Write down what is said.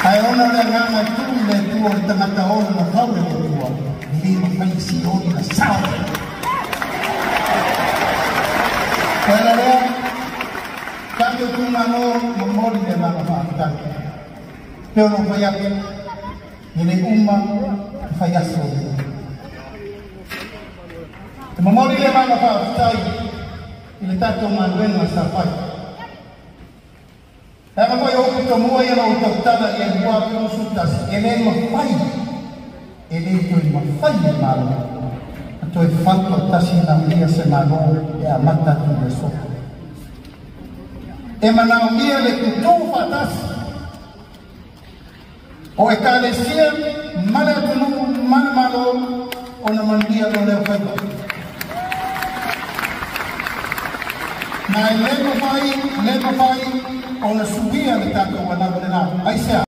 Ae ona o le agaga e tuu i le Atua o le tagata ola na fau e le Atua, e le mafai e sioli na sao. O le ala lea, tatou itumalo momoli le agaga faafetai. Pei ona ou fai atu, e le uma le fai aso o le E momoli le agaga faafetai i le tatou galuega sa fai. Leaga foi o upu tomua ia na ou tautala i ai i le 2011, e le mafai, e le toe mafai e le Malo ona toe fautoatasi naomia se Malo e amata atu i le aso. E manaomia le tutū faatasi o Ekalesia ma le atunuu ma le Malo ona manuia loa lea o faiva. Ma e le mafai, le mafai ona suia le tatou anava lena. Aisea?